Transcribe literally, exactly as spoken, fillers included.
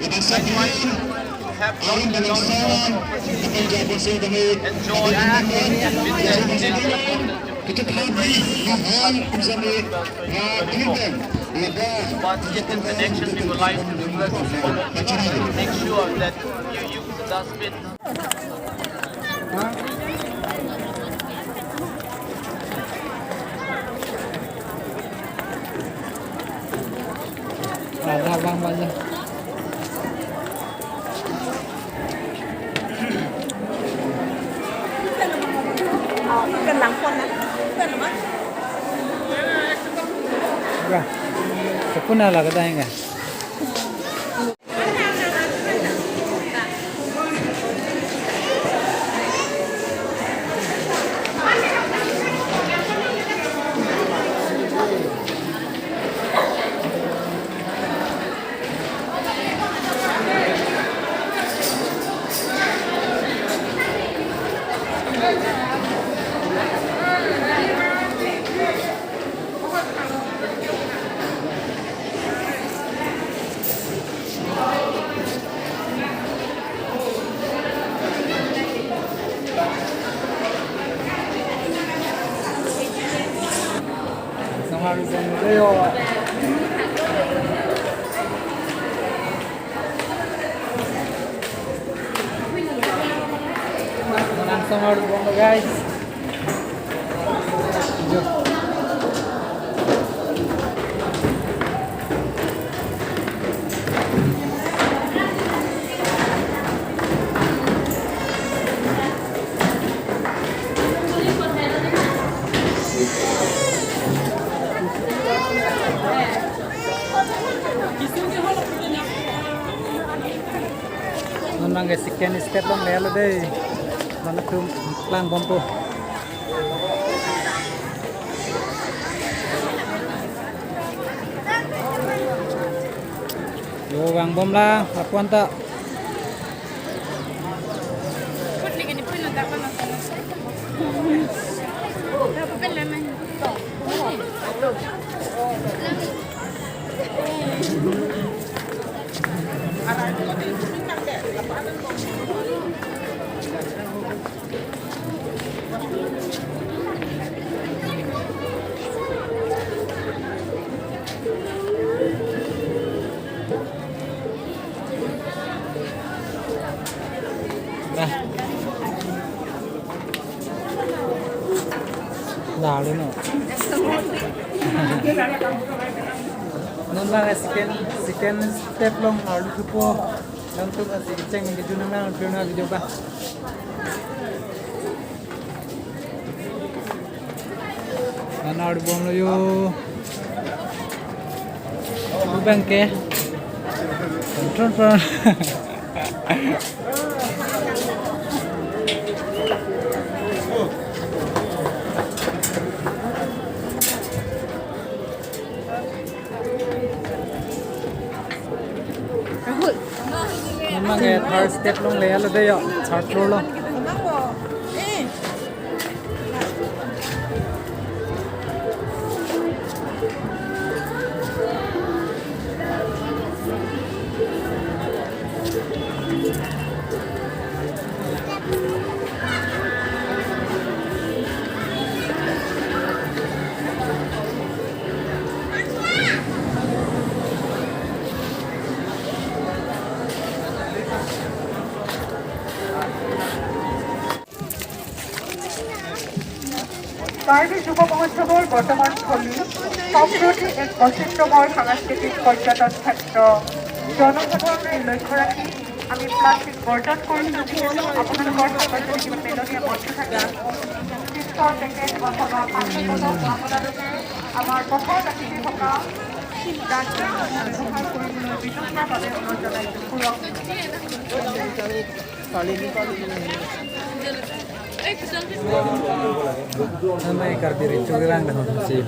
Likewise, we have not a long enjoy with the spontaneous interaction, we would like to request you to make sure that you use the dustbin. Ada bang banyak. Kenang pon na. Kenang ma? Sepuna la kedai enggak? Samar Zong Leo. Langsung harus bomba, guys. Non abang ke second step along lelo dei. Mane atum klang bompo. Yo, vang bom la, lapu-an ta. Nah. Nah, udah no. Non abang second, second step along arlu thupo. Nangtum asi cheng nang kejun nang nang video ba. Nana arlu bomlo yo. Abang ke. Control pon. Rahul. Non abang ke third step along lelo dei yo, third floor along. Karbi যুৱ মহোৎসৱৰ বৰ্তমান থলী সম্প্ৰতি এক বৈচিত্ৰ্যময় সাংস্কৃতিক পৰ্যটন ক্ষেত্ৰ। জনসাধাৰণৰে লক্ষ্য ৰাখি আমি প্লাষ্টিক বৰ্জন কৰিছো, যিহেতু আপোনালোকৰ সমাজত কিমান পেলনীয়া বস্তু থাকে, চিপছৰ পেকেট বা সভা পানী বটল আপোনালোকে আমাৰ পথৰ কাষেদি থকা ডাষ্টবিন ব্যৱহাৰ কৰিবলৈ বিনম্ৰভাৱে অনুৰোধ জনাইছো। সুৰক্ষিত Namai Karbi Recho Kelang dah masih.